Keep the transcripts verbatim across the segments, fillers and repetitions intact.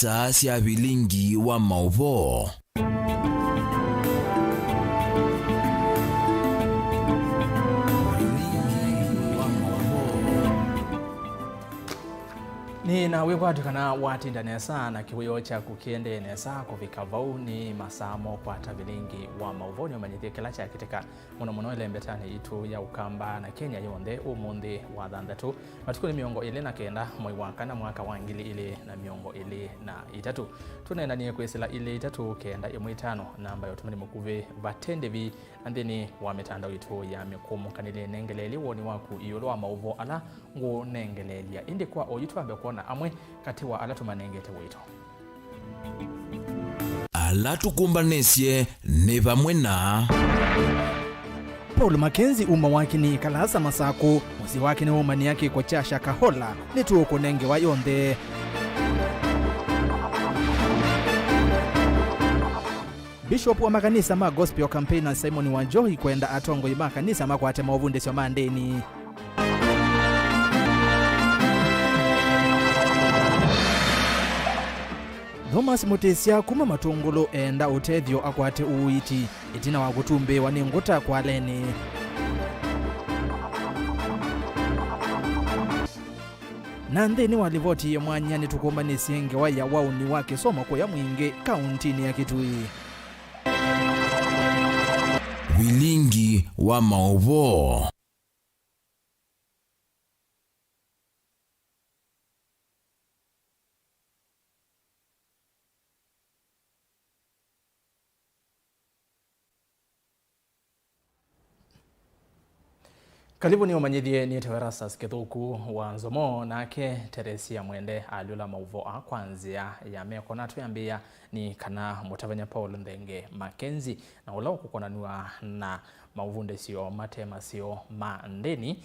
Saa sya vilingi wa maũvoo. Vilingi wa maũvoo. Nĩ na wĩkwatyo kana watinda nesa na kĩwĩoo kyaku kĩendee nesa kũvika vau. Nĩ masaa mokwata vilingi wa maũvoo. Nĩũmanyĩthye kĩla kyakĩtĩka mũno mũno ĩlembetanĩ yitũ ya Ũkamba na Kenya yonthe ũmũnthĩ wa thanthatũ, matukũ nĩ mĩongo ĩlĩ na kenda mwei wa kana mwaka wa ngili ilĩ na mĩongo ĩlĩ na itatũ. Tũneenanie kwĩsĩla ilĩ itatũ kenda ĩmwe itano, namba ya ũtũmani mũkuvĩ vate ndĩvi, na nthĩnĩ wa mĩtandao yitũ ya mĩkũmũkanĩlye. Nengeleelye woni waku ĩũlũ wa maũvoo ala ngũũnengeleelya. Ĩndĩ kwa oyu twambe kwona amwe katĩ wa ala tũmanengete wĩto. Ala tũkũmbanĩsye nĩ vamwe na Paul Mackenzie, uma wake nĩ Kalasa Masakũ, mũsyĩ wake nĩwaumanĩa kĩko kya Shakahola. Nĩtũũkũnengewa yonthe. Bishop wa makanisa ma Gospel Campaigners Simon Wanjohi kwenda atongoi ma kanisa makwate movundĩsyo ma ndĩni. Thomas Mũtĩsya kuma Matũngũlũ eenda ũtethyo akwate ũiiti ĩtina wa kũtumbĩĩwa nĩ ngũta Kwaleni. Na nthĩnĩ wa livoti ya mwanya, nĩtũkũmbanĩsye ngewa ya waũni wa kĩsomo kũya Mwingĩ, kauntinĩ ya Kitui. Vilingi wa maũvoo. Kalivũ nĩ ũmanyĩthye nĩtawe Erastus Kĩthũku wa Nzomo, nake Teresia Mwende alyũla maũvoo aa kwa nzĩa ya meko, na twĩambĩĩa nĩ kana mũtavany'a Paul Nthenge Mackenzie, na ũla ũkũkonanw'a na maũvundĩsyo mate maseo ma ndĩni,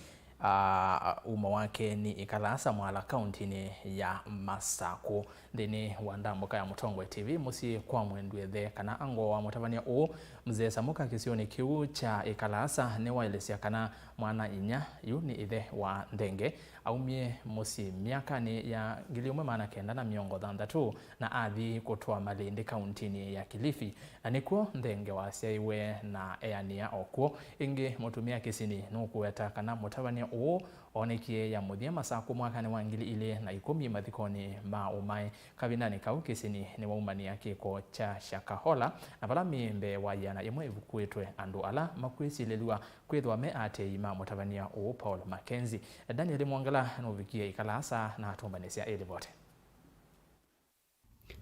aa, uma wake nĩ Ĩkalasa Mwala, kauntinĩ ya Masakũ. Nthĩnĩ wa ndambũka ya Mũtongoi T V mũsyĩ kwa mwendw'ethe kana ango wa mũtavany'a ũũ, Mzee Samuka kĩsionĩ kĩu kya Ĩkalasa nĩwaelesya kana mwana-a-inyia yu nĩ ĩthe wa Nthenge aumie mũsyĩ myakanĩ ya ngili ĩmwe maana kenda na mĩongo thanthatũ na athi kũtwaa Malindi kauntinĩ ya Kilifi, na nĩkw'o Nthenge wasyaĩwe na eanĩa o kw'o. Ĩngĩ mũtumĩa kĩsini nũkũweta kana mũtavany'a ũũ oonekie ya mũthya Masakũ mwakanĩ wa ngili ilĩ na ikũmi mathikonĩ ma ũmae. Kavindanĩ kau kĩsini nĩwaumanĩa kĩko kya Shakahola, na vala mĩ mbee wa ĩana ĩmwe ĩvukuĩtwe andũ ala makwĩsilĩlw'a kwĩthwa me aatĩĩi ma mũtavany'a ũũ Paul Mackenzie. Daniel Mwongela nũvikie Ĩkalasa na atũmbanĩsya ĩ livoti.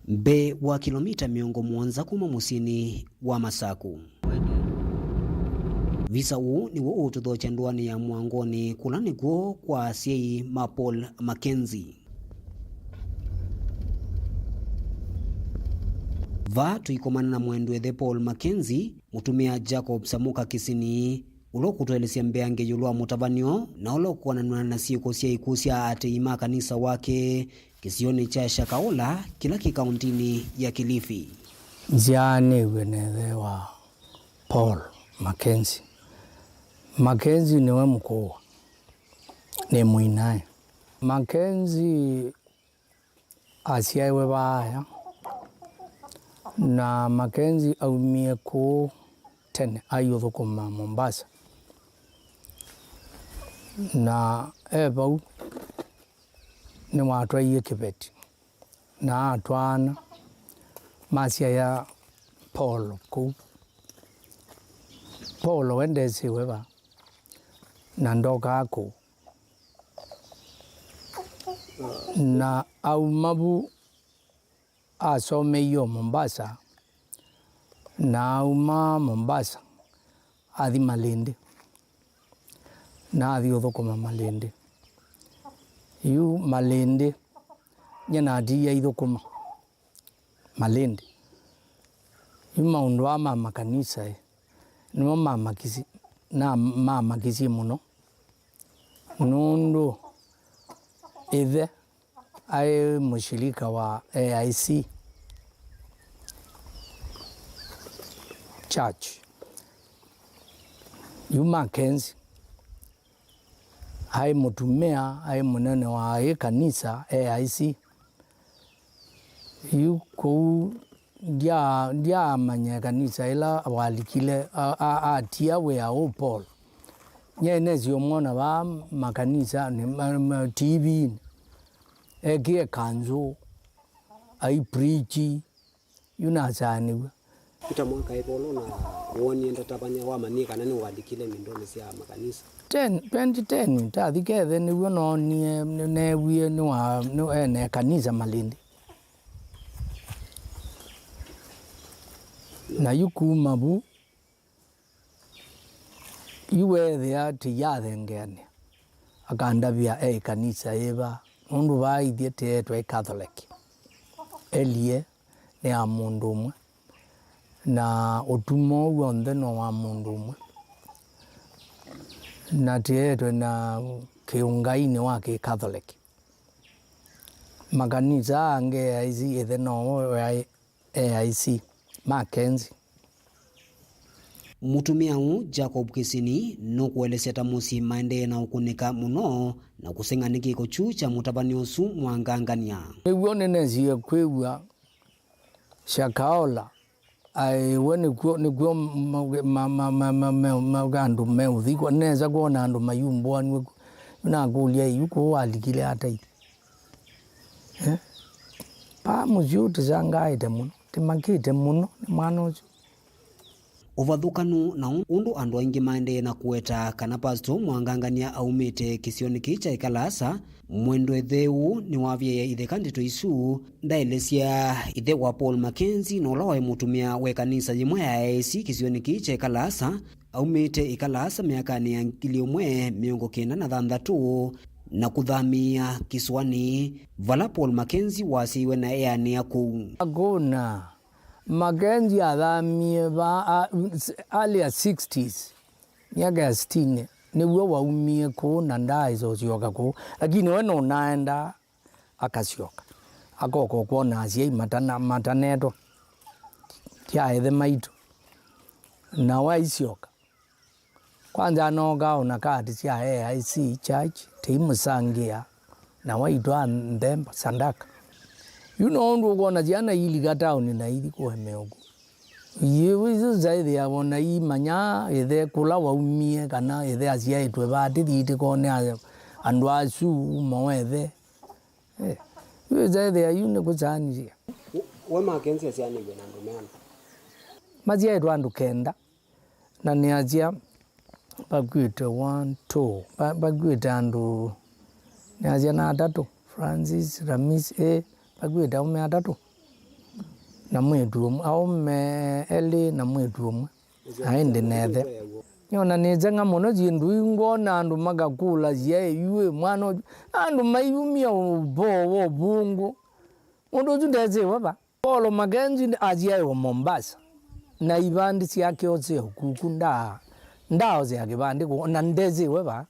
Mbee wa kĩlomita mĩongo mũonza kuma mũsyĩnĩ wa Masakũ, visa ũũ nĩw'o ũũtũthokya ndũanĩ ya Mwangoni, kũla nĩkw'o kwa asyai ma Paul Mackenzie. Vaa tũikomana na mwendw'ethe Paul Mackenzie, mũtumĩa Jacob Samuka Kĩsini, ũla ũkũtũelesya mbeange ĩũlũ wa mũtavany'o na ũla ũkũkonanw'a na syĩko sya ikuũ sya aatĩĩi ma kanisa wake kĩsionĩ kya Shakahola, kĩla kĩ kauntinĩ ya Kilifi. Nzyaanĩw'e na ĩthe wa Paul Mackenzie. Mackenzie nĩwe mũkũũa, nĩ mũinae. Mackenzie asyaĩwe vaaya, na Mackenzie aumie kũũ tene aiũthũkũma Mombasa, na e vau nĩwatwaie kĩveti, na atwaana masyaĩa Paul kũu. Paul we ndesĩwe va, na ndokaa kũu. Na auma vu asomeie o Mombasa, na auma Mombasa athi Malindi, na athi ũthũkũma Malindi. Yu Malindi, nye natiie aithũkũma Malindi. Yu maũndũ aa ma makanisa, ĩ, nĩmo mamakisi-, na mamakisye mũno, nũndũ ĩthe aĩ mũshirika wa A I C Church. Yu Mackenzie aĩ mũtumĩa, aĩ mũnene wa ĩ kanisa A I C. Yu kũu ndya-, ndyaamanya ĩkanisa ĩla walikile, a-, a-, atia wĩa ũ Paul. Nyie nesie ũmwona vaa makanisanĩ, ma-, ma-, T V-inĩ. Ekĩe kanzũ, aiprichi, yu nasaanĩw'a. Yu ta mwaka ĩvolo na wonie ndatavany'a wamanyie kana nĩwalikile nyĩndonĩ sya makanisa? Ten, twenty ten, ndathi kethe nĩw'o noonie, nĩ-, neewie nĩwa-, nĩ-, ene kanisa Malindi. Na yu kuma vu, yu weethĩa tĩyathengeanĩa, akandavya e ĩkanisa yĩva, nũndũ vaa ithyĩ tĩetwe ĩ Catholic. Elie nĩ ya mũndũ ũmwe, na ũtumo ũu w'onthe no wa mũndũ ũmwe, na tĩetwe na kĩũngainĩ wa kĩ-Catholic. Makanisa aa angĩ A I C, ĩthe nowe waĩ A I C, Mackenzie. Mũtumĩa ũũ, Jacob Kĩsini, nũkũelesya ta mũsyĩ maendee na ũkũnĩka mũno na kũseng'a nĩ kĩko kyu kya mũtavany'a ũsu mwangangany'a. Nĩw'o nĩnesie kwĩw'a Shakahola, aĩ we nĩkw'o, nĩkw'o ma-, ma-, andũ meũthikwa. Nesa kwona andũ mayumbũanw'e ku. Nakũlya, "Yu kũu walikile ata yu?" Eh? Paa mũsyĩ ũũ tĩsangaĩte mũno, tĩmakĩte mũno nĩ mwana ũsu. Ũvathũkanu na ũndũ andũ aingĩ maendee na kũweta kana Pastor Mwangangania aumĩte kĩsionĩ kĩĩ kya Ĩkalaasa, mwendwa ĩthe ũũ nĩwavyaĩa itheka ndeto isu. Ndaelesya ĩthe wa Paul Mackenzie na ũla waĩ mũtumĩa wa ĩkanisa yĩmwe ya A I C kĩsionĩ kĩĩ kya Ĩkalaasa, aumĩte Ĩkalaasa myakanĩ ya ngili ĩmwe mĩongo kenda na thanthatũ na kũthamĩĩa kĩsũanĩ, vala Paul Mackenzie wasyaiwe na eanĩa kũu. Akũna Mackenzie athamie va, a, earlier sixties, myaka ya sitini, nĩw'o waumie kũu na ndaaĩsa ũsyoka kũu, lakini we nũnaendaa akasyoka, akoka ũkwona asyai matana-, matanetwa, sya ĩthe maitũ, na waisyoka. Kwanza anookaa ona kaati sya A I C church, tĩimũsangĩa, na waitwaa nthembo, sandaka. Yu no ũndũ ũkwona syana iilika taoni na ithi kũemea ũku. Yu isu syaĩthĩawa ona iimanya ĩthe kũla waumie, kana ĩthe asyaĩtwe vaa, tĩthi tĩkone a-, andũ asu ũmo wa ĩthe. Eh, yu ĩthe yu nĩkũsyaanĩsya. We Mackenzie asyaanĩw'e na andũ meana? Masyaĩtwe andũ kenda. Na nĩasya, vakw'ĩte one, two, va-, vakw'ĩte andũ, nĩasya na atatũ, Francis, Ramis, ĩ, vakw'ĩte aũme atatũ, na mwĩĩtu ũmwe, aũme elĩ na mwĩĩtu ũmwe, na ĩndĩ na ĩthe. Nĩona nĩseng'a mũno syĩndũ ii ngwona andũ makakũlasya, "Ĩ, yu ĩ mwana ũsu?" Andũ maiyumya ũvoo wa ũvũngũ. Mũndũ ũsu ndesĩwe va. Paul Mackenzie asyaĩwe Mombasa, na ivandi syake oseo kuku, nda-, ndaosea kĩvandĩ kũ, na ndesĩwe va.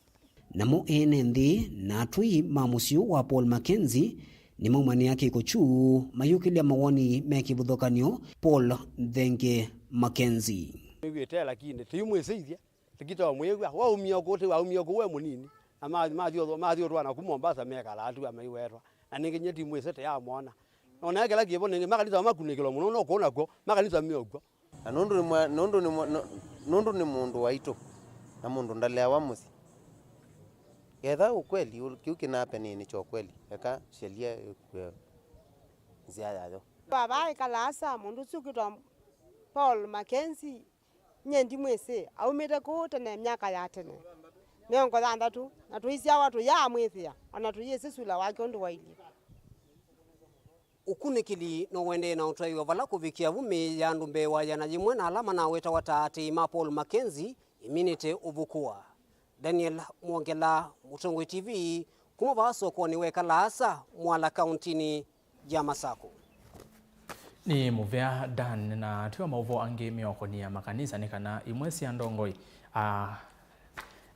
Namo ene nthĩ na atũi ma mũsyĩ ũũ wa Paul Mackenzie nĩmaumanĩa kĩko kyu, mayũkĩlya mawoni me kĩvathũkany'o Paul Nthenge Mackenzie. Nĩw'ĩte, lakini tĩimwĩsĩithye. Tikita wamwĩw'a, waumie kũu, tĩ waumie kũu we mũnini. Na ma-, mathi ũthũ-, mathi ũtwana ku Mombasa mekalaa tu amaiwetwa. Na nĩngĩ nyie timwĩsĩte yamwona. Nona kĩla kĩvo nĩngĩ makanisa makunĩkĩlwa mũno, no kũu nakw'o, makanisa me ũkw'o. Na nũndũ nĩ mwa-, nũndũ nĩ mwa-, nũ-, nũndũ nĩ mũndũ waitũ, na mũndũ ndaleawa mũsyĩ. Ketha ũkweli, ũ-, kĩu kĩnapenĩ nĩ kya ũkweli, eka sheria ĩkue nzĩa yayo. Vava ĩkalaasa mũndũ ũsu ũkwĩtwa Paul Mackenzie. Nyie ndimwĩsĩ, aumĩte kũu tene myaka ya tene, mĩongo thanthatũ, na tũisyawa tũyaamwĩthĩa, o na tũyĩsĩ sula wake ũndũ wailyĩ. Ũkunĩkĩli no ũendee na ũtwaĩwa vala kũvikĩa vu mĩĩ ya andũ mbee wa ĩana yĩmwe na ala manawetawa ta aatĩĩi ma Paul Mackenzie ĩminĩte ũvukũa. Daniel Mwongela, Mũtongoi T V, kuma vaa sokonĩ wa Kalaasa, Mwala, kauntinĩ ya Masakũ. Nĩ mũvea Dan, na twĩ o maũvoo angĩ meũkonĩa makanisa nĩ kana imwe sya ndongoi, a,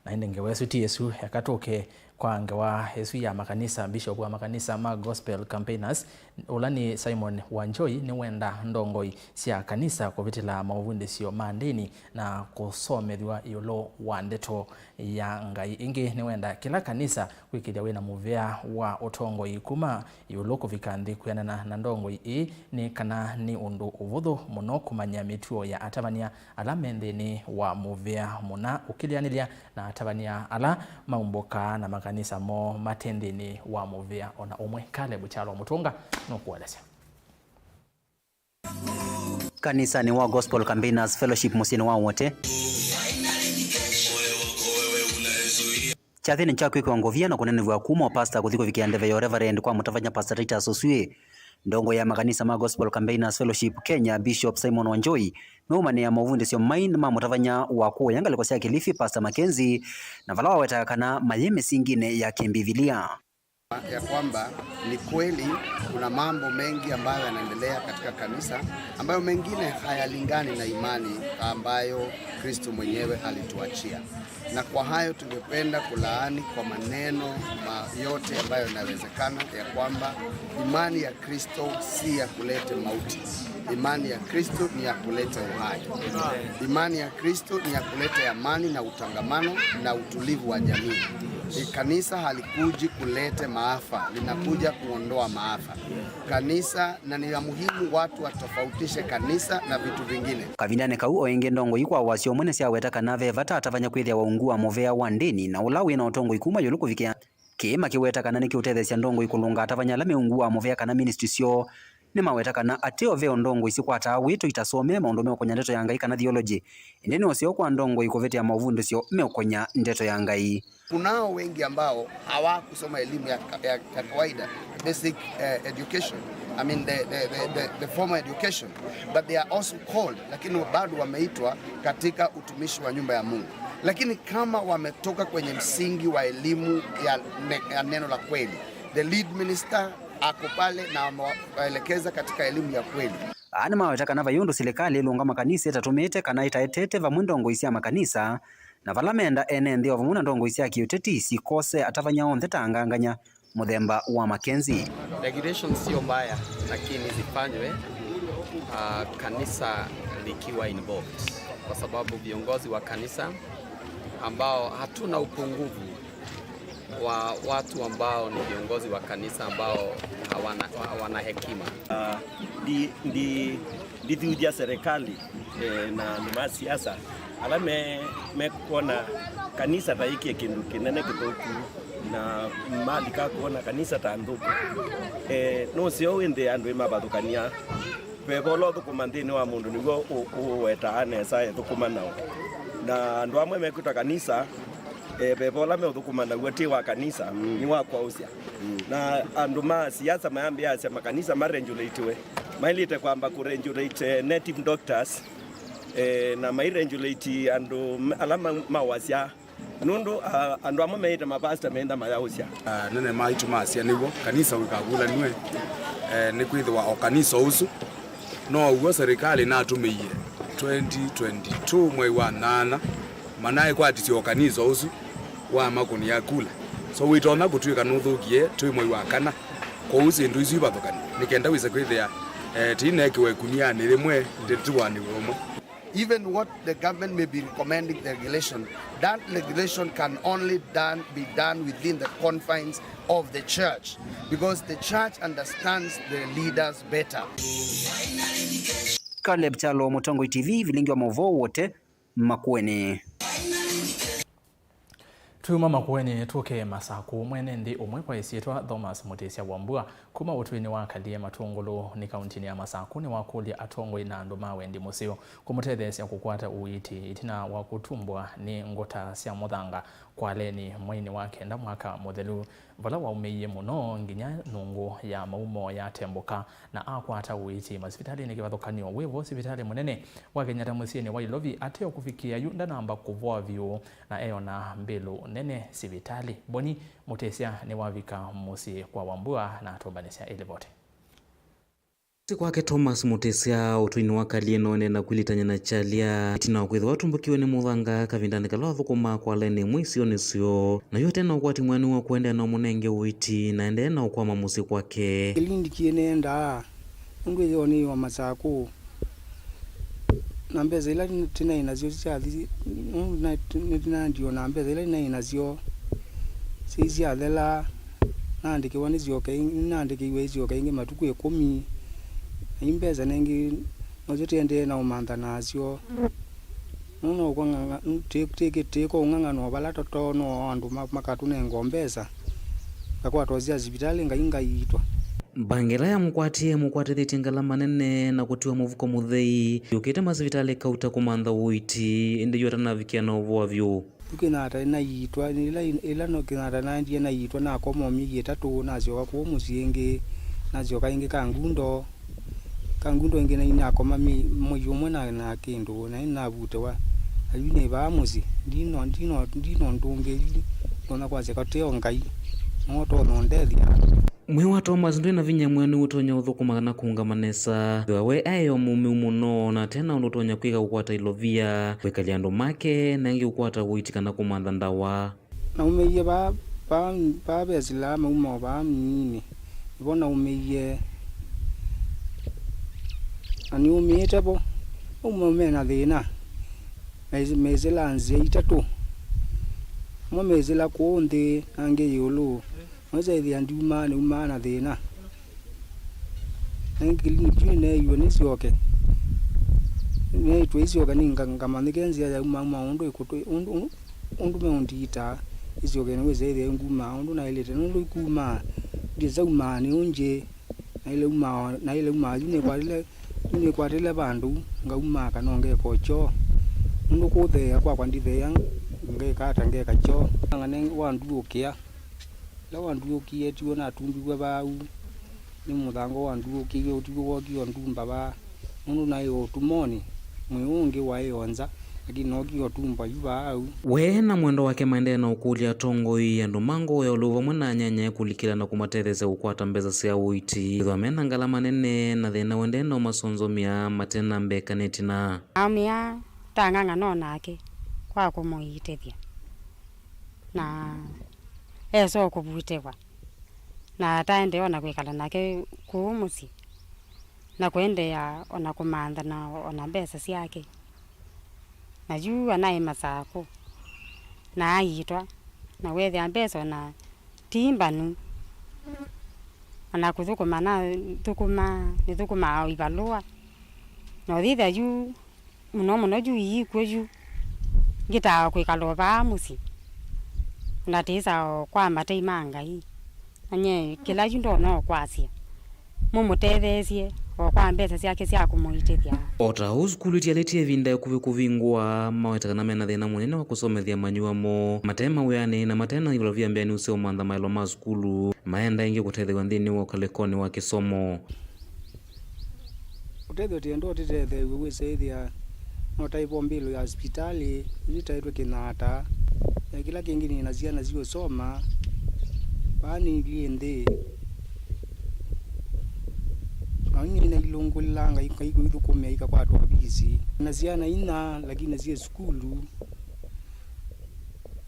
na ĩndĩ ngewa ĩsu ti ĩsu, eka tũke Kwa ngewa ĩsu ya makanisa, Bishop wa makanisa ma Gospel Campaigners, ũla nĩ Simon Wanjoi, nĩwenda ndongoi sya kanisa kũvĩtĩla maũvundĩsyo ma ndĩni na kũsomethw'a ĩũlũ wa ndeto ya Ngai. Ĩngĩ nĩwenda kĩla kanisa kwĩkĩthya wĩna mũvea wa ũtongoi kuma ĩũlũ kũvika nthĩ kwĩanana na ndongoi ĩĩ, nĩ kana nĩ ũndũ ũvũthũ mũno kũmanya mĩtuo ya atavany'a ala me nthĩnĩ wa mũvea mũna ũkĩlĩanĩlya na atavany'a ala maumbũkaa na makanisa moo mate nthĩnĩ wa mũvea o na ũmwe. Caleb Kyalo Mũtũnga nũkũelesya. Kanisanĩ wa Gospel Campaigners Fellowship mũsyĩnĩ wa Wote, kyathĩnĩ kya kwĩkĩwa ngovia na kũnenevw'a kuma o pastor kũthi kũvikĩa ndeve ya Reverend kwa mũtavany'a Pastor Titus Osue, ndongoi ya makanisa ma Gospel Campaigners Fellowship Kenya, Bishop Simon Wanjoi, nũũmanĩĩa maũvundĩsyo mai ma mũtavany'a wa kũũya ngalĩko sya Kilifi, Pastor Mackenzie, na vala wawetaga kana mayĩ mĩsinginĩ ya kĩmbivilia. Ya kwamba ni kweli kuna mambo mengi ambayo yanaendelea katika kanisa ambayo mengine hayalingani na imani ambayo Kristo mwenyewe alituachia. Na kwa hayo tungependa kulaani kwa maneno ma-, yote ambayo inawezekana ya kwamba imani ya Kristo si ya kuleta mauti. Imani ya Kristo ni ya kuleta uhai. Imani ya Kristo ni ya kuleta amani na utangamano na utulivu wa jamii. Kanisa halikuji kuleta maafa, linakuja kuondoa maafa. Kanisa, na ni ya muhimu watu watofautishe kanisa na vitu vingine. Kavindanĩ kau o ĩngĩ ndongoi kwa wasya ũmwe nĩsyaweta kana ve vata atavany'a kwĩthĩawa ungu wa mũvea wa ndĩni na ũla wĩ na ũtongoi kuma ĩũlũ kũvikĩa kĩĩ makĩweta kana nĩkĩũtetheesya ndongoi kũlũnga atavany'a ala me ungu wa mũvea kana ministry syoo. Nĩmaweta kana ateo ve o ndongoi sikwataa wĩto itasomee maũndũ meũkonya ndeto ya Ngai kana theology, ĩndĩ nĩ ũseo kwa ndongoi kũvĩtĩa maũvundĩsyo meũkonya ndeto ya Ngai. Kunao wengi ambao hawakusoma elimu ya, ya, ya kawaida, basic, eh, education, I mean the, the, the, the, the formal education, but they are also called, lakini bado wameitwa katika utumishi wa nyumba ya Mungu. Lakini kama wametoka kwenye msingi wa elimu ya ne-, ya neno la kweli, the lead minister ako pale na amewaelekeza katika elimu ya kweli. Aa nĩmaweta kana vai ũndũ silikalĩ ĩlũnga makanisa ĩtatũmĩĩte kana ĩtaetete vamwe ndongoi sya makanisa, na vala menda ene nthĩ o vamwe na ndongoi sya kĩũteti sikose atavany'a onthe ta angangany'a mũthemba wa Mackenzie. Regulation sio mbaya, lakini zifanywe, ah, kanisa likiwa involved, kwa sababu viongozi wa kanisa ambao hatuna upungufu wa watu ambao ni viongozi wa kanisa ambao hawana, hawana hekima. Ah, ndi, ndi, ndithuthya serikali, eh, na andũ ma siasa ala me, mekwona kanisa ta ĩkĩe kĩndũ kĩnene kĩthũku na malika kwona kanisa ta nthũku. Eh, nũseo wĩ nthĩ andũ ĩmavathũkany'a. Veva ũla ũthũkũma nthĩnĩ wa mũndũ nĩw'o ũ-, ũwetaa nesa ethũkũma nao. Na andũ amwe mekwĩtwa kanisa, eh, veva ũla meũthũkũma naw'o ti wa kanisa, mm, nĩ wa kwaũsya. Mm. Na andũ ma siasa mayambĩasya makanisa maregulatiwe. Maĩlĩte kwamba kũregulate, eh, native doctors, eh, na mairegulate andũ m-, ala ma-, mawasya. Nũndũ, ah, andũ amwe meĩte mapasta meenda mayaũsya. Ah, nene maitũ masya nĩw'o kanisa wĩkavulanw'e, eh, nĩkwĩthĩwa o kanisa ũsu now'o serikali natũmĩie twenty twenty-two mwei wa nyanya, manaĩkwatisye o kanisa ũsu wamakũnĩa kula. So wĩtonya kũtw'ĩka nũthũkie twĩ mwei wa kana. Kwoou syĩndũ isu ivathũkany'e nĩ kenda wĩse kwĩthĩa, eh, tiinekĩwa ĩkunianĩ yĩmwe, ndĩtuanĩw'e ũmwe. Even what the government may be recommending the regulation, that regulation can only done, be done within the confines of the church, because the church understands the leaders better. Caleb Kyalo, Mũtongoi T V, vilingi wa maũvoo Wote, Makueni. Twuma Makueni tũke Masakũ. Mwene nthĩ ũmwe kwa ĩsyĩtwa Thomas Mũtĩsya Wambua kuma ũtũinĩ wa Kalie Matũngũlũ nĩ kauntinĩ ya Masakũ nĩwakũlya atongoi na andũ ma wendi mũseo kũmũtetheesya kũkwata ũiiti ĩtina wa kũtumbwa nĩ ngũta sya mũthanga Kwaleni mweinĩ wa kenda mwaka mũthelu, vala waumĩie mũno nginya nũngũ ya maumo yatembũka na akwata ũiiti masivitalĩnĩ kĩvathũkany'o wĩvo sivitalĩ mũnene wa Kenyatta mũsyĩnĩ wa Ilovi ateo kũvikĩa yu ndanamba kũvoa vyũ na eona mbĩlũ nene sivitalĩ. Boni Mũtĩsya nĩwavika mũsyĩ kwa Wambua na atũmbanĩsya ĩlivoti. Kwake Thomas Mutisya, ũtũinĩ wa Kalieno, ene na kwĩlitany'a na kyalya. Ĩtina wa kwĩthĩwa atumbũkiwe nĩ mũthanga kavindanĩ kala wathũkũmaa kwa laini ĩmwe isionĩ syoo, na yu ate na ũkwati mwĩanu wa kũendeea na ũmũnenge ũiiti, na endee na ũkwama mũsyĩ kwake. Kĩlindiki nĩendaa, nũndũ ĩyoo nĩ wa Masakũ, na mbesa ila tinaĩ nasyo syathi, nũndũ na- nĩtinaendiwe na mbesa ila ninaĩ nasyo syai syathela, naandĩkĩwa nĩsyoke ĩngĩ, nĩnaandĩkĩiwe ĩsyoke ĩngĩ matukũ ĩkũmi, na i mbesa nengĩ nosyo tĩendee na ũmantha nasyo. Nũndũ nokw'a ng'ang'a- tĩ- tĩ- tĩkũng'ang'ana o vala tũtoo, no andũ ma- makatũnenga o mbesa, ngakwatwa sya sivitalĩ, ngai ngaitwa. Mbanga ĩla yamũkwatie, mũkwatĩthĩtye ngalama nene na kũtiwa mũvuko mũthei. Yũkĩte masivitalĩ kauta kũmantha ũiiti, ĩndĩ yu atanavikĩa na ũvoa vyũ. Yu Kĩnata naitwa, ĩla, ĩla no Kĩnata naendie naitwa, nakoma o myei ĩtatũ, nasyoka kũu mũsyĩ ĩngĩ, nasyoka ĩngĩ Kangundo. Kangundo ĩngĩ na inakoma myei- mwei ũmwe na, na kĩndũ, na inavutĩwa. Na yu nĩ vaa mũsyĩ, ndino, ndino, ndino ndũngĩ, ndonya kwasya kateo Ngai, no tonya ũndethya. Mwĩĩ wa Thomas ndwĩ na vinya mwĩanu ũtonya ũthũkũma kana kũũngama nesa. Ethĩwa we aĩ o mũmĩu mũno na ate na ũndũ ũtonya kwĩka kũkwata ilovia, kwĩkalya andũ make, na ĩngĩ kũkwata ũiiti kana kũmantha ndawa. Naumĩie vaa, vaa, vaa ve silaa mauma o vaa mĩinĩ. Nĩvo naumĩie. Na nĩumĩĩte vo. Mauma me na thĩna. Mes- mesĩla nzĩa itatũ. Amwe mesĩla kũũ nthĩ, na angĩ ĩũlũ. Noĩsa ĩthĩa ndiumaa, nĩumaa na thĩna. Na ĩngĩ kĩliniki yu nĩneeiwe nĩsyoke. Neĩtwe isyoke nĩ nga- ngamanyĩke nzĩa yaumaa maũndũ ĩkũtũ- ũndũ, ũndũ, ũndũ meũndiitaa. Isyoke nĩwĩsa ĩthĩa nguma ũndũ naĩlĩte. Nũndũ ikumaa, ndisaumaa nĩ ũnjĩ. Naĩle umaa, naĩle umaa yu nĩkwatĩle, yu nĩkwatĩle vandũ, ngaumaa kana ngeka o kyoo. Nũndũ kũtheea kwakwa nditheea, ngeka ata ngeka kyoo. Ng'ane wanduũkĩa. Ĩla wanduũkie, tiw'o natumbiw'e vau, nĩ mũthanga wanduũkĩie, ũtiw'o wokie ũndumba vaa, nũndũ naĩ o ũtumonĩ, mwĩĩ ũũ ũngĩ waĩ o nza, lakini nookie ũtumba yu vau. We na mwendwa wake maendee na ũkũlya atongoi, andũ ma ngoo ya ũlĩu vamwe na anyanyae kũlikĩla na kũmatetheesya kũkwata mbesa sya ũiiti, ethĩwa me na ngalama nene na thĩna ũendee na ũmasonzomya mate na mbee kana ĩtina. Aumĩa tang'ang'ana o nake kwa kũmũiitĩthya. Na esa o kũvutĩwa, na ataendee o na kwĩkala nake kũu mũsyĩ, na kũendeea o na kũmantha na o na mbesa syake. Na yu anaĩ Masakũ, na aiitwa, na weethĩa mbesa o na ti mbanu, o na kũthũkũma nathũkũmaa, nĩthũkũmaa o ivalũa, na ũyĩthĩa yu mũno mũno yu iikw'o yu, ngĩtaa kwĩkala o vaa mũsyĩ, ndatĩĩsa o kwa matei ma Ngai. Na nyie kĩla yu ndonya o kwasya, mũmũtetheesye o kwa mbesa syake sya kũmũitĩthya. O ta ũu sukulu itialĩtye ĩvinda ĩkuvĩ kũvingũa, maweta kana mena thĩna mũnene wa kũsomethya manyuwa moo mate mawĩanĩ na mate na ivalovia mbĩanĩu sya ũmantha maelo ma sukulu, maenda ĩngĩ kũtetheew'a nthĩnĩ wa ũkalĩkonĩ wa kĩsomo. Ũtethyo tĩenda ũtĩtetheew'e wĩsa ĩthĩa no taĩvo mbĩlo ya sipitalĩ, ĩsu ĩtaĩtwe Kĩnata. Na kĩla kĩngĩ nĩ na syana siũsoma, vaa nĩilyĩ nthĩ. Na nĩ na ilũngũlĩla ngai, ngai kũithũkũmĩa ikakwatwa visi. Na syana inya, lakini syĩ sukulu.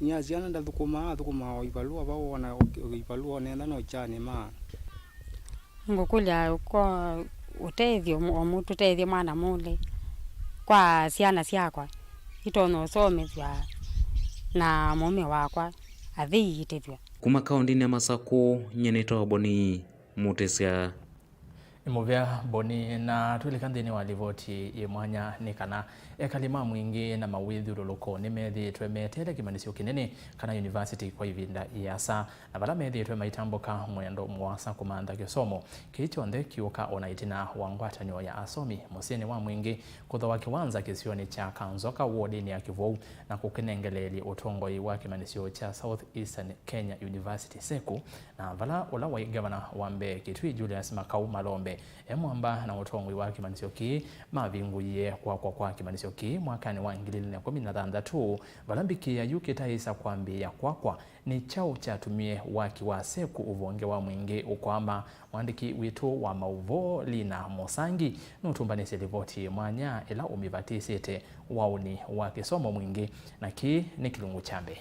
Inya syana ndathũkũmaa, athũkũmaa o ivalũa, vau ona o ivalũa onetha no kyanĩmaa. Ngũkũlya kwa ũtethyo, o mũndũ tũtethye mwana mũle kwa syana syakwa itonya ũsomethw'a na mũũme wakwa athĩiitĩthw'a. Kuma kaũndĩnĩ ya Masakũ, nyie nĩtawa Boni Mũtĩsya. Nĩ mũvea Boni, na twĩlika nthĩnĩ wa livoti yĩ mwanya nĩ kana ekali ma Mwingĩ na mawĩthyũlũlũko nĩmethĩĩtwe meteele kĩmanyĩsyo kĩnene kana yunivasiti kwa ĩvinda ĩasa. Na vala methĩĩtwe maitambũka mwendo mũasa kũmantha kĩsomo, kĩĩ kyonthe kĩũka o na ĩtina wa ngwatanĩo ya asomi mũsyĩnĩ wa Mwingĩ kũthoa kĩwanza kĩsionĩ kya Kanzoka wodinĩ ya Kĩvou na kũkĩnengeleelye ũtongoi wa kĩmanyĩsyo kya South Eastern Kenya University, seku, na vala ũla waĩ ngavana wa mbee Kitui Julius Makau Malombe E mwamba na ũtongoi wa kĩmanyĩsyo kĩĩ mavingũie kwakwa kwa kĩmanyĩsyo kĩĩ mwakanĩ wa ngili ilĩ na ĩkũmi na thanthatũ, vala mbikĩa yu kĩtaĩsa kwambĩĩa kwakwa nĩ kyaũ kyatumie waki wa sekũ ũvonge wa mwingĩ ũkwama. Mwandĩki witũ wa maũvoo Lina Mosangi nũtũmbanĩsye livoti mwanya ĩla ũmĩvatĩsĩte waũni wa kĩsomo mwingĩ, na kĩĩ nĩ kĩlungu kya mbee.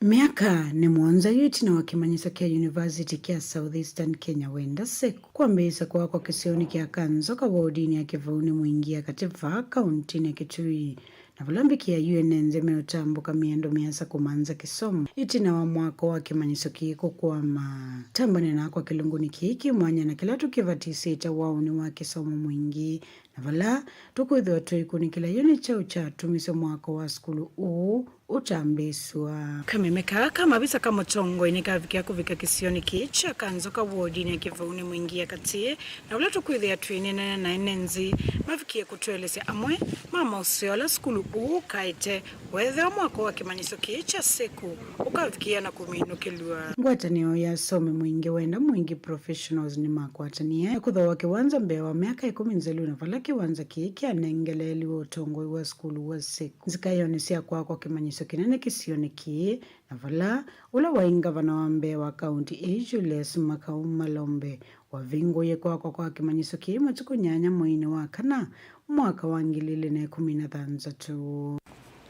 Myaka nĩ mũonza yu ĩtina wa kĩmanyĩsyo kya yunivasiti kya South Eastern Kenya wenda sekũ kwambĩĩsya kwakwa kĩsionĩ kya Kanzoka wodinĩ ya Kĩvaunĩ Mwingi ya Katĩ vaa kauntinĩ ya Kitui, na vala mbikĩa yu ene nthĩ meũtambũka mĩendo mĩasa kũmantha kĩsomo ĩtina wa mwako wa kĩmanyĩsyo kĩĩ kũkwama. Tambane nakwa kĩlungunĩ kĩĩ kĩ mwanya na kĩla tũkĩvatisĩte waũni wa kĩsomo mwingĩ, na vala tũkwĩthĩwa tũikunĩkĩla yo nĩ kyaũ kyatumisye mwako wa sukulu ũũ ũtambĩĩsw'a. Kameme kaa ka mavisa ka mũtongoi nĩkavikĩa kũvika kĩsionĩ kĩĩ kya Kanzoka wodinĩ ya Kĩvaunĩ Mwingi ya Katĩ, na ũla tũkwĩthĩa twĩneenana na ene nthĩ mavikie kũtũelesya amwe ma maũseo ala sukulu ũũ ũkaĩte weethĩwa mwako wa kĩmanyĩsyo kĩĩ kya sekũ ũkavikĩa na kũminũkĩlw'a. Ngwatanĩo ya asomi mwingĩ wenda mwingĩ professionals nĩmakwatanie na kũthooa kĩwanza mbee wa myaka ĩkũmi nzelu, na vala kĩwanza kĩĩ kyanengeleeliwe ũtongoi wa sukulu wa sekũ nzikaĩonĩ sya kwakwa kĩmanyĩsyo kĩnene kĩsionĩ kĩĩ, na vala ũla waĩ ngavana wa mbee wa kaunti ĩĩ Julius Makau Malombe wavingũie kwakwa kwa kĩmanyĩsyo kĩĩ matukũ nyanya mweinĩ wa kana mwaka wa ngili ilĩ na ĩkũmi na thanthatũ.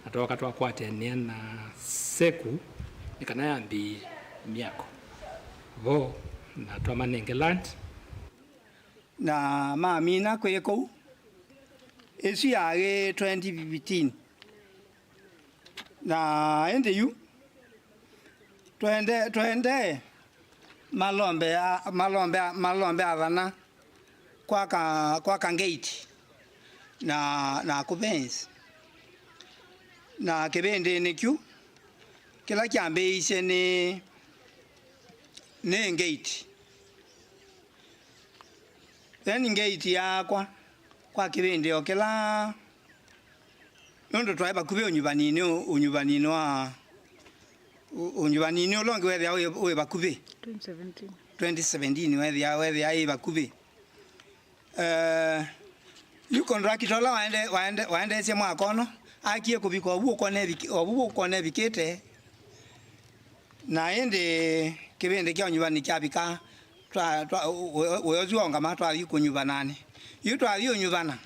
Na twooka twakwatĩanĩa na sekũ nĩ kana yambĩĩe myako vo, na twamanenge land. Na mamina kwĩ kũu. Ĩsu yaĩ twenty fifteen. Na ĩndĩ yu twende, twende malombe, malombe, malombe athana kwaka, kwaka ngate na, na kũvenzi. Na kĩvĩndĩnĩ kyu, kĩla kyambĩĩisye nĩ, nĩ ngate. Then ngate yakwa kwa kĩvĩndĩ o kĩla, nũndũ twaĩ vakuvĩ ũnyuvaninĩ, ũnyuvaninĩ wa, ũ-, ũnyuvaninĩ ũla ũngĩ weethĩa wĩ, wĩ vakuvĩ. Twenty seventeen. Twenty seventeen weethĩa, weethĩa ĩ vakuvĩ. Eh, yu contractor ũla waende-, waende-, waendeesye mwaka ũno, akie kũvika ovu ũkona ĩviki-, ovu ũkona ĩvikĩte. Na ĩndĩ kĩvĩndĩ kya ũnyuvani kyavika, twa, twa, ũ-, ũ-, wĩa ũsu waũngama, twathi kũnyuvananĩ. Yu twathi ũnyuvana,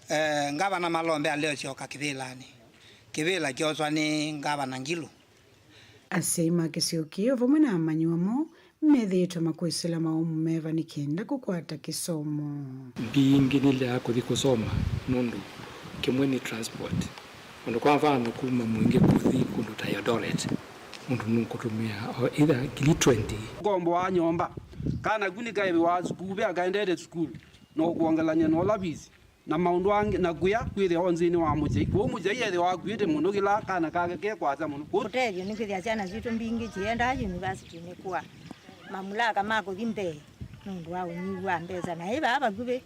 eh, ngavana Malombe alea ũsyoka kĩvĩlanĩ. Kĩvĩla kyoswa nĩ ngavana Ngilu. Asyai ma kĩsio kĩĩ o vamwe na amanyĩw'a moo methĩĩtwe makwĩsĩla maũmũ meva nĩ kenda kũkwata kĩsomo. Mbingĩ nilea kũthi kũsoma nũndũ kĩmwe nĩ transport. Ũndũ kwa mfano kuma Mwingĩ kũthi kũndũ ta Eldoret, mũndũ nũkũtũmĩa o either ngili twenty. Ũkombo wa nyũmba, kana ku nĩkaĩvĩwa sukuvĩ akaendete sukulu, na ũkwongelany'a na ũla visi. Na maũndũ angĩ, na kũya kwĩthĩawa nzĩnĩ wa mũsyai. Kwoou mũsyai ethĩwa akuĩte mũno kĩla kana kake ke kwasa mũno. Kwoou ũtethyo nĩ kwĩthĩa syana sitũ mbingĩ syendaa yunivasiti nĩ kũa mamulaka ma kũthi mbee nũndũ wa ũnyivu wa mbesa. Na ĩ vaa vakuvĩ,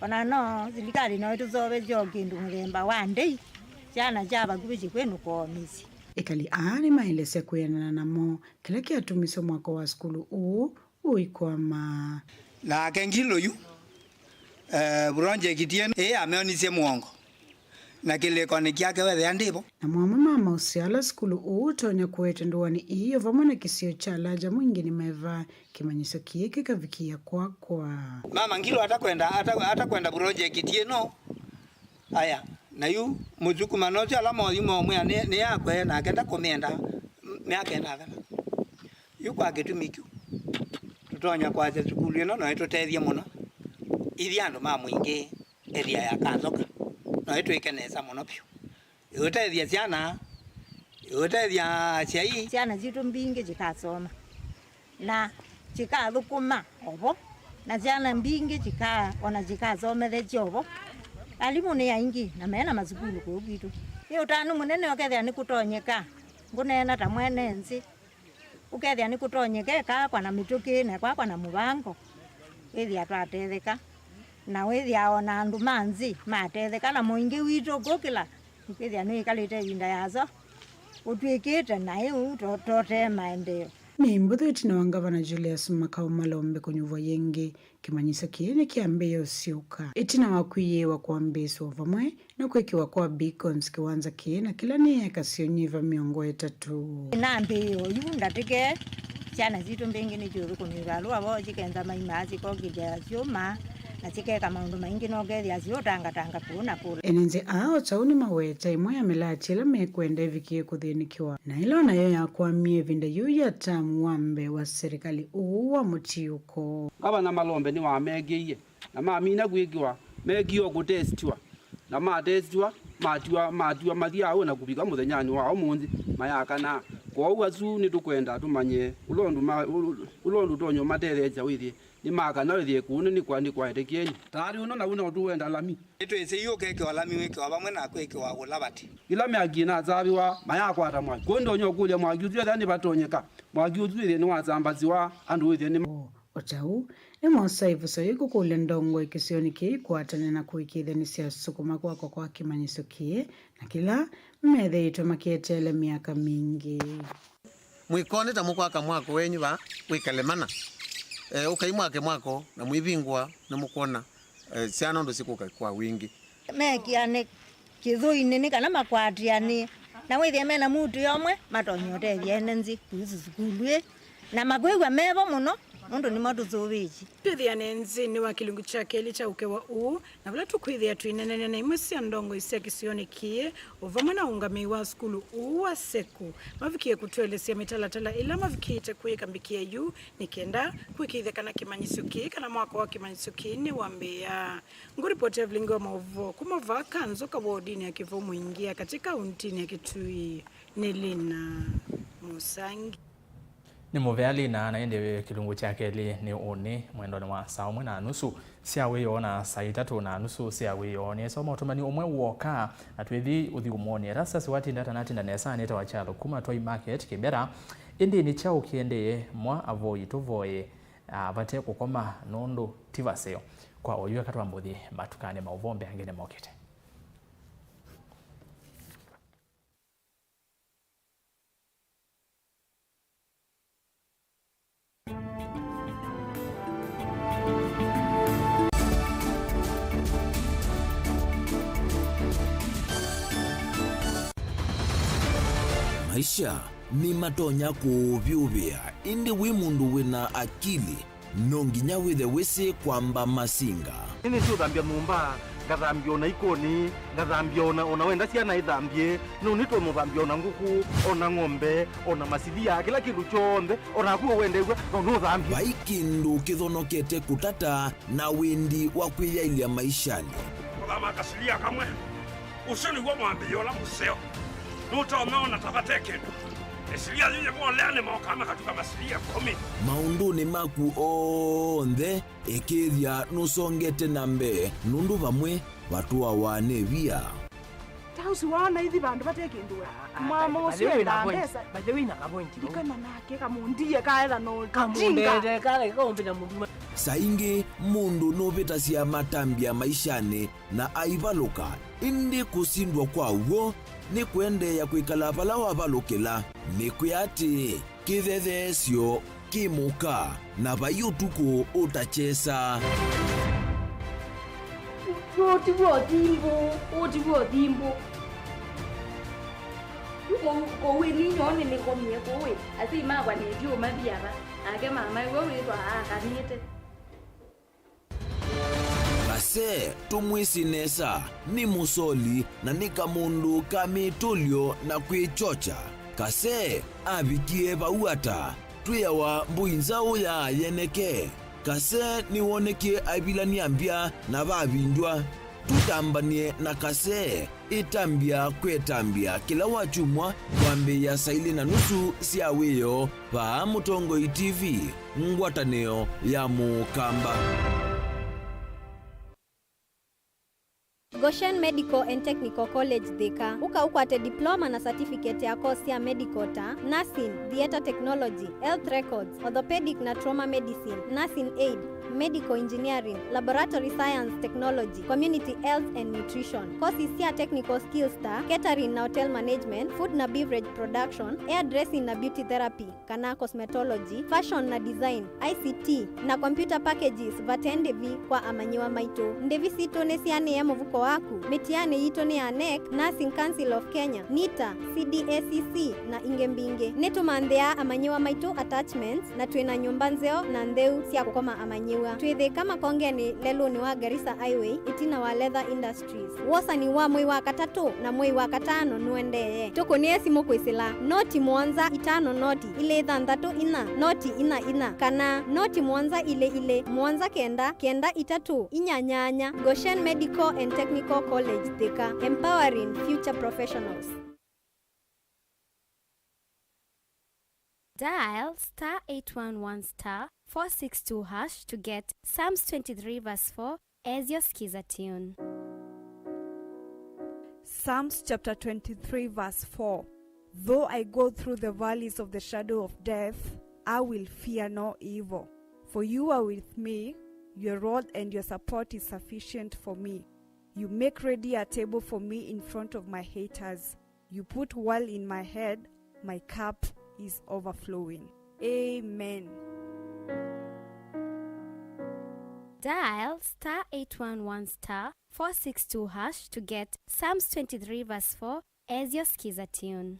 o na no silikalĩ no ĩtũseũvĩsye o kĩndũ mũthemba wa ndei, syana sya vakuvĩ sikwĩnũka o mĩsyĩ. Ekali aa nĩmaelesya kwĩanana namo kĩla kyatumisye mwako wa sukulu ũũ ũikwama. Nake Ngilu yu, eh, project ĩno ĩĩ ameonisye mũongo, na kĩlĩkonĩ kyake wethĩa ndĩvo. Na mo amwe ma maũseo ala sukulu ũũ ũtonya kũete ndũanĩ ii o vamwe na kĩsio kya Laja Mwingĩ nĩ meva kĩmanyĩsyo kĩĩ kĩkavikĩa kwakwa. Mama Ngilu atakwenda, ata-, atakwenda project ĩno, aya, na yu mũsukumano ũsu ala moyu momwĩa nĩ, nĩ yakwe, nake ndakũmĩenda, m-, myaka ĩnathana. Yu kwa kĩtumi kyu, tũtonya kwasya sukulu ĩno no ĩtũtethye mũno. Ithyĩ andũ ma Mwingĩ, area ya Kanzoka, no ĩtwĩke nesa mũno vyũ. Ĩũtethya syana, ĩũtethya asyai. Syana sitũ mbingĩ sikasoma, na sikathũkũma o vo, na syana mbingĩ sika-, o na sikasomethesya o vo. Alimũ nĩ aingĩ, na mena masukulu kũu kwitũ. Ĩ ũtanu mũnene ũkethĩa nĩkũtonyeka, ngũneena ta mwene nthĩ. Ũkethĩa nĩkũtonyeka ĩkaakwa na mĩtũkĩ na ĩkwakwa na mũvango, wĩthĩa twatetheka, na wĩthĩa o na andũ ma nthĩ matetheka, na mũingĩ witũ kũkĩla, ũkethĩa nĩwĩkalĩte ĩvinda yasa ũtw'ĩkĩte, na ĩ ũu to-, totee maendeeo. Nĩ mbũthũ ĩtina wa Ngavana Julius Makau Malombe kũnyuvwa yĩngĩ, kĩmanyĩsyo kĩĩ nĩkĩambĩĩe ũsyũka. Ĩtina wa kwĩyĩĩwa kwambĩĩsya vamwe na kwĩkĩwa kwa beacons kĩwanza kĩĩ, na kĩla nĩ eka syĩũnyivya mĩongo ĩtatũ. Nambĩĩo yu ndatĩke syana sitũ mbingĩ nĩsyũthũkũmĩw'a alũa voo, syĩkenza maimaa, syĩkokĩlya syũma, na syĩkeka maũndũ maingĩ, na ũkethĩa syĩũtangatanga kũũ na kũla. Ene nzĩ aa o ta ũu nĩmaweta ĩmwe ya mĩlatĩ ĩla mekwenda ĩvikĩe kũthĩnĩkĩwa, na ĩla o nayo yakwamie ĩvinda yĩu ya tamu wa mbee wa serikali ũũ wa mũtiũko. Ngavana Malombe nĩwamekĩie na mamina kwĩkĩwa, mekie o kũtestiwa, na matestiwa, matiwa, matiwa mathi aũ na kũvika mũthenyanĩ wa ũmũnthĩ mayakana. Kwoou asu nĩtũkwenda tũmanye ũla ũndũ ma-, ũla ũndũ ũtonya ũmatetheesya wĩthĩe nĩmakana wĩthĩe kũũ nĩ kwa, nĩ kwaetekeeni. Tayarĩ ũno naw'o no tũwenda lami. Nĩtwĩsĩ yu ũkekĩwa lami wĩkĩwa vamwe na kwĩkĩwa ũla vati. Ĩla myaki ĩnatavĩwa mayakwata mwaki. Kwoou ndonya ũkũlya mwaki ũsu ethĩa nĩvatonyeka. Mwaki ũsu wĩthĩe nĩwasambasĩwa andũ wĩthĩe nĩ O ta ũu, nĩmosa ĩvuso yĩĩ kũkũlya ndongoi kĩsionĩ kĩĩ ikwatane na kũĩkĩĩthya nĩsyasũkũma kwakwa kwa kĩmanyĩsyo kĩĩ na kĩla methĩĩtwe makĩeteele myaka mingĩ. Mwĩkonĩ ta mũkwaka mwako wenyu vaa wĩkale mana. E, ũkai mwake mwako na mwĩvingũa nĩmũkwona, e, syana ũndũ sikũka kwa wingĩ. Mekĩane kĩthũinĩ nĩ kana makwatĩanĩe, na wĩthĩe mena mutu yomwe matonya ũtethya ene nzĩ kuhusu sukulu ĩ, na makwĩw'a mevo mũno nũndũ nĩmo tũsũvĩtye. Twĩthĩane nzĩnĩ wa kĩlungu kya kelĩ kya ũkewa ũũ, na vala tũkwĩthĩa tũineenany'a na imwe sya ndongoi sya kĩsionĩ kĩĩ, o vamwe na ũngamĩi wa sukulu ũũ wa Seku, mavikie kũtũelesya mĩtalatala ĩla mavikĩte kwĩka mbikĩa yu nĩ kenda kũĩkĩĩthya kana kĩmanyĩsyo kĩĩ kana mwako wa kĩmanyĩsyo kĩĩ nĩwambĩĩa. Ngũripoti ya vilingi wa maũvoo kuma vaa Kanzoka wodini ya Kĩvũmũingĩ ya katĩ kauntinĩ ya Kitui nĩ Lina Mũsangi. Nĩ mũvea Lina, na ĩndĩ kĩlungu kya kelĩ nĩ ũnĩ mwendonĩ wa saa ũmwe na nusu sya wĩoo na saa itatũ na nusu sya wĩoo. Nĩsoma ũtũmani ũmwe w'oka na twĩthi ũthyũmũonĩ. Erastus watinda atanatinda nesa nĩtawa Kyalo kuma Toi Market Kĩbera. Ĩndĩ nĩ kyaũ kĩendee mwa avoi tũvoye, a, vate kũkoma nũndũ ti vaseo? Kwa oyu eka twambũthye matukanĩ maũvoo mbeange nĩmokĩte. Maisha nĩmatonya kũũvyũvĩa, ĩndĩ wĩ mũndũ wĩna akili, no nginya wĩthe wĩsĩ kwamba masinga. Nĩnĩsĩ ũthambya nyũmba, ngathambya ona ikoni, ngathambya ona, ona wenda syana ithambye, no nĩtwe mũthambya ona ngũkũ, ona ng'ombe, ona masilia, kĩla kĩndũ kyonthe, onaku ũwendeew'a, no nũthambye. Vai kĩndũ kĩthonokete kũtata na wĩndi wa kwĩyaĩlya maishanĩ. Kũthama kasilia kamwe. Ũsu nĩw'o mwambĩĩo ũla mũseo. Nũtonya ona ta vate kĩndũ. Ĩsilia yĩĩ yĩvoleanĩ mokaa makatuka masilia ĩkũmi. Maũndũnĩ maku onthe, ĩkĩĩthya nũsongete na mbee, nũndũ vamwe vatũawa nĩ via. Ta ũsu waona ithi vandũ vate kĩndũ we. Ah, ah, mwama by the ũsu way, endaa na point, mbesa. By the way, na ka point vau. Ndikana nake kamũndie kaetha no kamũndete kala kaũmbĩla mũndũ. Saa ingĩ mũndũ nũvĩtasya matambya maishanĩ na aivalũka, ĩndĩ kũsindwa kwa w'o nĩ kũendeea kwĩkala vala wavalũkĩla. Nĩkwĩa atĩĩ, kĩthetheesyo kĩ mũka, na vai ũtukũ ũtakyesa. Ũũ ti w'o thimbũ, ũũ ti w'o thimbũ. Yu kũu, kũu ĩ ninyoo nĩnĩkomie kũu ĩ, asyai makwa nĩtyo ũmathi ava, nake mama ĩwe wĩthwa aakanĩte. Kase, tũmwĩsĩ nesa, nĩ mũsoli na nĩ kamũndũ ka mĩtũlyo na kwĩkyokya. Kase avikie vau ata? Twĩawa mbũi nzaũ ya yeneke. Kase nĩwonekie aivilany'a mbya na vavindywa. Tũtambany'e na Kase. Ĩtambya kwĩ ĩtambya kĩla wakyumwa kwambĩĩa saa ilĩ na nusu sya wĩoo vaa Mũtongoi T V, ngwatanĩo ya Mũkamba. Goshen Medical and Technical College Thika. Ũka ũkwate diploma na certificate ya course sya medical ta nursing, theatre technology, health records, orthopedic na trauma medicine, nursing aid, medical engineering, laboratory science technology, community health and nutrition. Courses sya technical skills ta catering na hotel management, food na beverage production, hairdressing na beauty therapy kana cosmetology, fashion na design, I C T, na computer packages vate ndĩvi kwa amanyĩw'a maitũ. Ndĩvi sitũ nĩsianĩe mũvuko waku. Mĩtianĩ yitũ nĩ ya nec, Nursing Council of Kenya, nita, C D A C C, na ingĩ mbingĩ. Nĩtũmanthĩaa amanyĩw'a maitũ attachments, na twĩ na nyũmba nzeo na ntheu sya kũkoma amanyĩw'a. Twĩ Thĩka Makongenĩ, lelũnĩ wa Garissa Highway, ĩtina wa Leather Industries. Wosani wa mwei wa katatũ na mwei wa katano nũendee. Tũkũnĩe simũ kwĩsĩla noti mũonza itano noti ilĩ thanthatũ inya noti inya inya kana noti mũonza ilĩ ilĩ mũonza kenda kenda itatũ inya nyanya. Goshen Medical and Technical College Thika, empowering future professionals. Dial star eight one one star four six two hash to get Psalms twenty-three verse four as your Skiza tune. Psalms chapter twenty-three, verse four. Though I go through the valleys of the shadow of death, I will fear no evil. For you are with me, your rod and your support is sufficient for me. You make ready a table for me in front of my haters. You put oil in my head, my cup is overflowing. Amen. Dial star eight one one star four six two hash to get Psalms twenty-three verse four as your Skiza tune.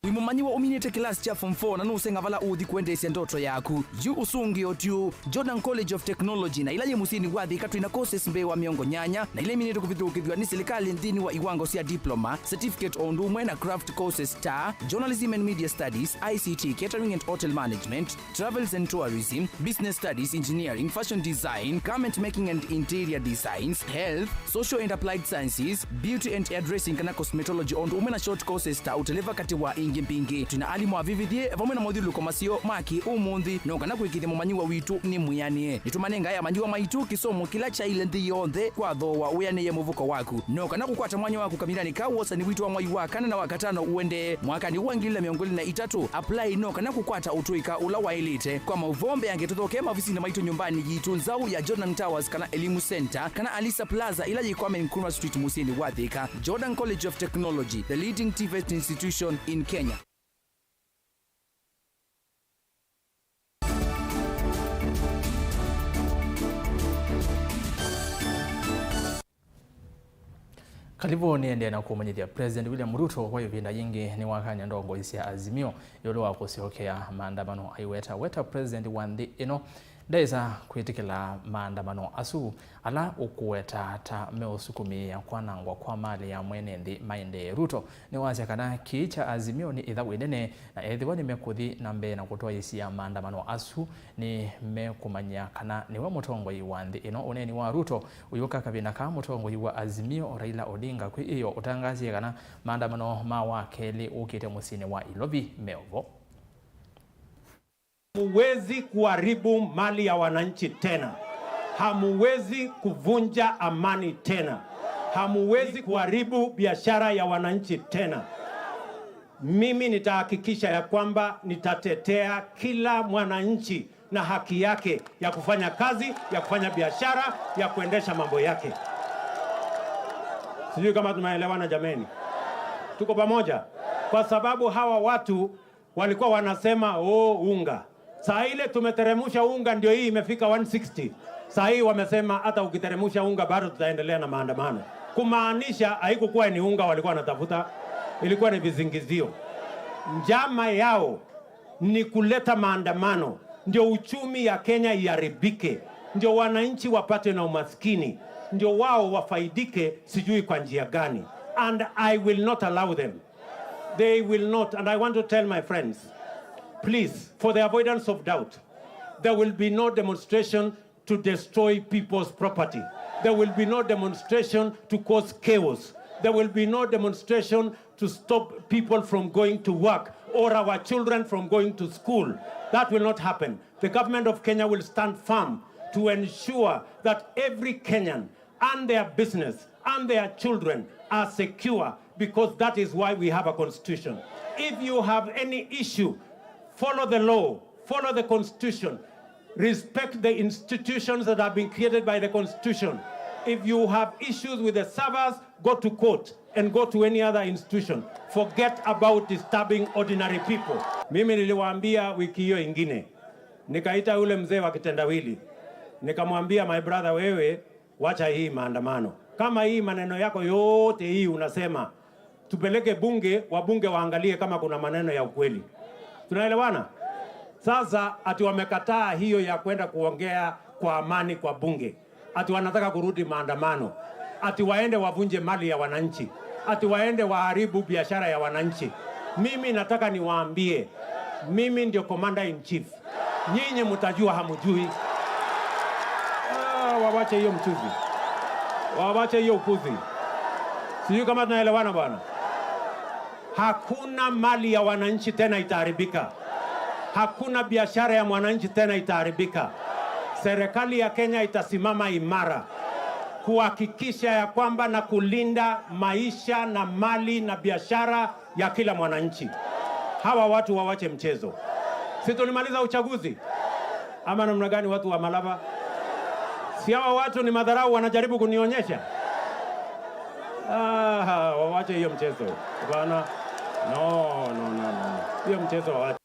Wĩ mũmanyĩw'a ũminĩte kĩlasi kya form four na nũũsenga vala ũũthi kũendeesya ndoto yaku? Yu ũsũngĩo tyu. Jordan College of Technology na ĩla yĩ mũsyĩnĩ wa Thika twĩ na courses mbee wa mĩongo nyanya na ila iminĩtwe kũvithũkĩthw'a nĩ silikalĩ nthĩnĩ wa iwango sya diploma, certificate o ũndũ ũmwe na craft courses ta journalism and media studies, I C T, catering and hotel management, travels and tourism, business studies, engineering, fashion design, garment making and interior designs, health, social and applied sciences, beauty and hairdressing kana cosmetology o ũndũ ũmwe na short courses ta ũteleva katĩ wa ingĩ mbingĩ. Twĩ na alimũ avĩvĩthye vamwe na mothyũlũlũko maseo ma kĩ-ũmũnthĩ no kana kũĩkĩĩthya mũmanyĩw'a witũ nĩ mwĩanĩe. Nĩtũmanengae amanyĩw'a maitũ kĩsomo kĩla kyaĩle nthĩ yonthe kwa thooa wĩanĩe mũvuko waku. No kana kũkwata mwanya waku kavindanĩ ka wosani witũ wa mwai wa kana na wa katano ũendee mwakanĩ wa ngili ilĩ na mĩongo ĩlĩ na itatũ, apply no kana kũkwata ũtũĩka ũla waĩlĩte. Kwa maũvoo mbeange tũthokee maovisinĩ maitũ nyũmbanĩ yitũ nzaũ ya Jordan Towers kana Elimu Center kana Alisa Plaza ĩla yĩ Kwame Nkrumah Street mũsyĩnĩ wa Thika. Jordan College of Technology, the leading TVET institution in Kenya. Karibu nĩendee na kũmanyĩthya President William Ruto kwa ĩvinda yĩngĩ nĩwakany'a ndongoi sya Azimio ĩũlũ wa kũsyokea maandamano aiweta weta President wa nthĩ ĩno ndaĩsa kwĩtĩkĩla maandamano asu ala ũkũweta ta meũsukumĩĩa kwanangwa kwa malĩ ya mwene nthĩ maendee. Ruto nĩwasya kana kĩĩ kya Azimio nĩ ĩthaũ ĩnene, na ethĩwa nĩmekũthi na mbee na kũtwaĩĩsya maandamano asu, nĩmekũmanyĩa kana nĩwe mũtongoi wa nthĩ ĩno. Ũneeni wa Ruto ũyũka kavinda kaa mũtongoi wa Azimio Raila Odinga kwĩ ĩyo ũtangaasie kana maandamano ma wakelĩ ũkĩte mũsyĩnĩ wa Ilovi meovo. Hamuwezi kuharibu mali ya wananchi tena. Hamuwezi kuvunja amani tena. Hamuwezi kuharibu biashara ya wananchi tena. Mimi nitahakikisha ya kwamba nitatetea kila mwananchi na haki yake ya kufanya kazi, ya kufanya biashara, ya kuendesha mambo yake. Sijui kama tunaelewana jameni. Tuko pamoja? Kwa sababu hawa watu walikuwa wanasema, "Oh, unga." Saa ile tumeteremusha unga, ndio hii imefika one sixty. Saa hii wamesema hata ukiteremusha unga bado tutaendelea na maandamano. Kumaanisha haikukuwa ni unga walikuwa wanatafuta, ilikuwa ni vizingizio. Njama yao ni kuleta maandamano, ndio uchumi ya Kenya iharibike, ndio wananchi wapate na umaskini, ndio wao wafaidike sijui kwa njia gani. And I will not allow them. They will not. And I want to tell my friends, please, for the avoidance of doubt, there will be no demonstration to destroy people's property. There will be no demonstration to cause chaos. There will be no demonstration to stop people from going to work or our children from going to school. That will not happen. The government of Kenya will stand firm to ensure that every Kenyan and their business and their children are secure, because that is why we have a constitution. If you have any issue, follow the law, follow the constitution, respect the institutions that have been created by the constitution. If you have issues with the servers, go to court and go to any other institution. Forget about disturbing ordinary people. Mimi niliwaambia wiki hiyo ingine, nikaita yule mzee wa kitendawili, nikamwambia, my brother, wewe wacha hii maandamano. Kama hii maneno yako yote hii unasema, tupeleke bunge, wabunge waangalie kama kuna maneno ya ukweli. Tunaelewana? Sasa ati wamekataa hiyo ya kwenda kuongea kwa amani kwa bunge, ati wanataka kurudi maandamano, ati waende wavunje mali ya wananchi, ati waende waharibu biashara ya wananchi. Mimi nataka niwaambie, mimi ndio commander in chief. Nyinyi mtajua hamujui. Ah, wawache hiyo mchuzi, wawache hiyo upuzi. Sijui kama tunaelewana bwana. Hakuna mali ya wananchi tena itaharibika. Hakuna biashara ya mwananchi tena itaharibika. Serikali ya Kenya itasimama imara kuhakikisha ya kwamba na kulinda maisha na mali na biashara ya kila mwananchi. Hawa watu wawache mchezo. Si tulimaliza uchaguzi? Ama namna gani, watu wa Malava? Si hawa watu ni madharau wanajaribu kunionyesha? Aha, wawache hiyo mchezo. Bwana. No, no, no, no, no. Hiyo mchezo wawache.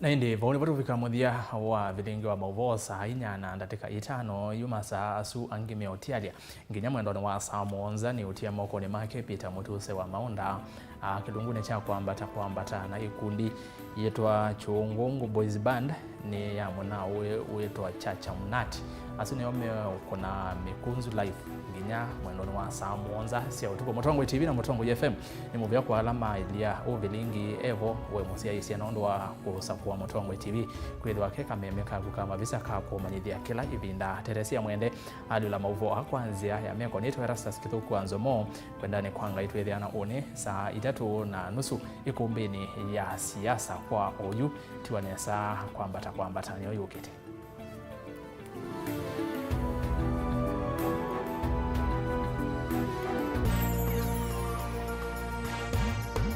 Na ĩndĩ, vau nĩvo tũvika mũthya wa vilingi wa maũvoo saa inya na ndatĩka itano, yu masaa asu angĩ meũtialya. Nginya mwendonĩ wa saa mũonza nĩ ũtia mokonĩ make Peter Mũtuse wa Maũnda, a, kĩlungunĩ kya kwambata kwambata na ikundi yĩtwa Chungungu Boys Band nĩ ya mũnao wĩ-, wĩtwa Chacha Mnati. Asu nĩo meũkũna Mikunzu Live nginya mwendonĩ wa saa mũonza sya ũtukũ. Mũtongoi T V na Mũtongoi F M nĩ mũvea kwa ala maĩlya ũvilingi evo we mũsyaĩĩsya nũndũ wa kũsakũa Mũtongoi T V kwĩthĩwa ke kameme kaku ka mavisa ka kũmanyĩthya kĩla ĩvinda. Teresia Mwende alyũla maũvoo aa kwa nzĩa ya meko. Nĩtwa Erastus Kĩthũku wa Nzomo. Kwendanĩ kwa Ngai twĩthĩana ũnĩ saa itatũ na nusu ĩkũmbĩnĩ ya siasa kwa oyu. Tiwa nesa kwambata kwambata nĩyo yũkĩte.